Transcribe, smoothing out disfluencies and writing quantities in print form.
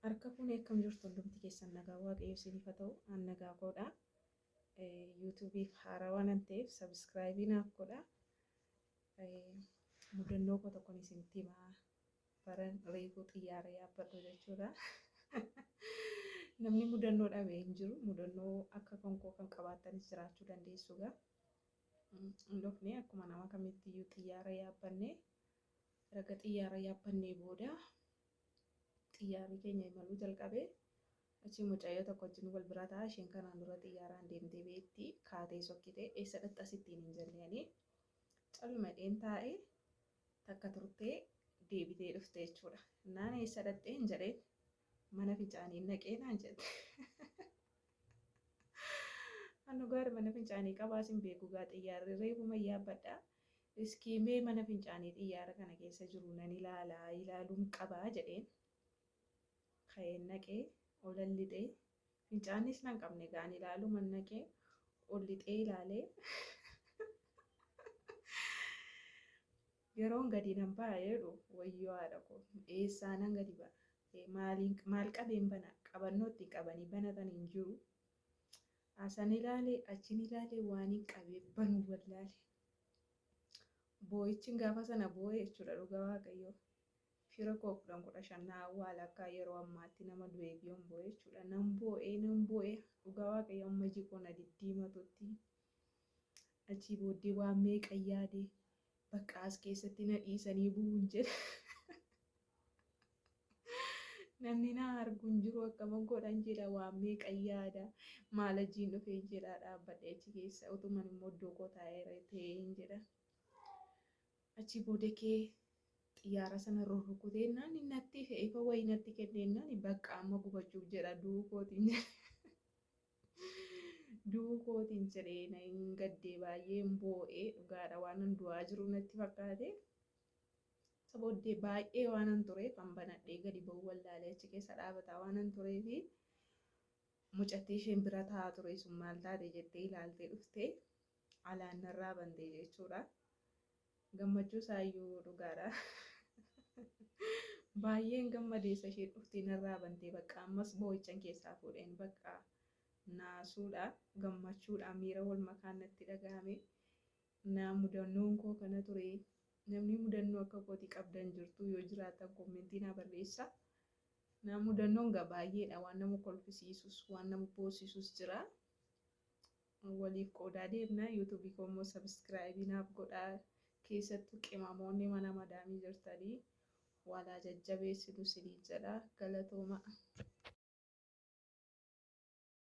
Harka fuune akkam jirtu hundumti keessan nagaa waaqayyo isiniif haa ta'u an nagaa koodha. Yuutuubiif haaraa waanan ta'eef sabiskiraayibii naaf godha. Mudannoo koo tokkon isinitti himaa baran reefuu xiyyaara yaabbadhu jechuudha. Namni mudannoo dhabe hin jiru. Mudannoo akka kan koo kan qabaattanis jiraachuu dandeessu gaa. Hin dhufne akkuma nama kamittiyyuu xiyyaara yaabbanne. Erga xiyyaara yaabbannee booda xiyyaarri keenya imaluu jalqabe. Achi mucayyoo tokko wajjin wal bira ta'a. Isheen kanaan dura xiyyaaraan deemtee beekti. Kaatee sokkite. Eessa dhaqxa sittiin hin jenneeni. Caluma dheen taa'e takka turtee deebitee dhufte jechuudha. Naan eessa dhaqxee hin jedheen mana fincaanii naqee naan jette. Anu gaara mana fincaanii qabaas hin beeku gaa xiyyaarri reefuma yaabbadha. Iskiimee mana fincaanii xiyyaara kana keessa jiru nan ilaalaa ilaaluun qabaa jedheen. Ka'een naqee olan lixee fincaanis nan qabne gaan ilaaluu man naqee ol lixee ilaalee yeroon gadi nan ba'a jedhu wayyoo haadha koo eessaa nan gadi ba'a maaliin maal qabeen bana qabannoo ittiin qabanii banatan hin jiru. Asan ilaale achin ilaale waan hin qabee banu wallaale. Boo'ichin gaafa sana boo'e jechuudha dhugaa waaqayyoo. Fira koo 10 15 na awwaala akka yeroo ammaatti nama du'eef yoon boo'e jechuudha. Nan boo'ee nan boo'ee dhugaa waaqayyo amma iji koo na diddiimatutti. Achii booddee waan meeqa yaade bakka as keessatti na dhiisanii bu'uun jedha. Namni na argu hin jiru akkaman godhan jedha waan meeqa yaada maal ajiin dhufee jedha dhaabbadhe achi keessa utuman immoo iddoo koo taa'eera ta'een jedha. Achii booda kee xiyyaara sana rurrukuteennaan natti ife ifa wayii natti kenneennaan bakka amma gubachuuf jedha du'uu kootiin jedhe. Du'uu kootiin jedhee na hin gaddee baay'ee hin boo'ee dhugaadha waan an du'aa jiru natti fakkaate. Isa booddee baay'ee waanan tureef an banadhee gadi ba'uu wallaalee achi keessa dhaabataa waanan tureefi mucattii isheen bira taa'aa ture sun maal taate jettee ilaaltee dhuftee alaan narraa bante jechuudha. Gammachuu isaayyuu dhugaadha. Baay'een gammadee isa isheen dhuftee narraa bantee bakka ammas boo'ichan keessaa fuudheen bakka naasuudha gammachuudha miira wal makaan natti dhagahame. Naa mudannoon koo kana ture. Namni mudannoo akka kootii qabdan jirtu yoo jiraattan koommentii naa barreessa. Naa mudannoon gaa baay'eedha waan nama kolfisiisus waan nama boossisus jira. Waliif qoodaa deemna yuutuubii koo immoo sabiskiraayibii naaf godhaa keessattuu qimamoonni mana madaamii jirtanii walaa jajjabeessinu isiniin jedha galatooma.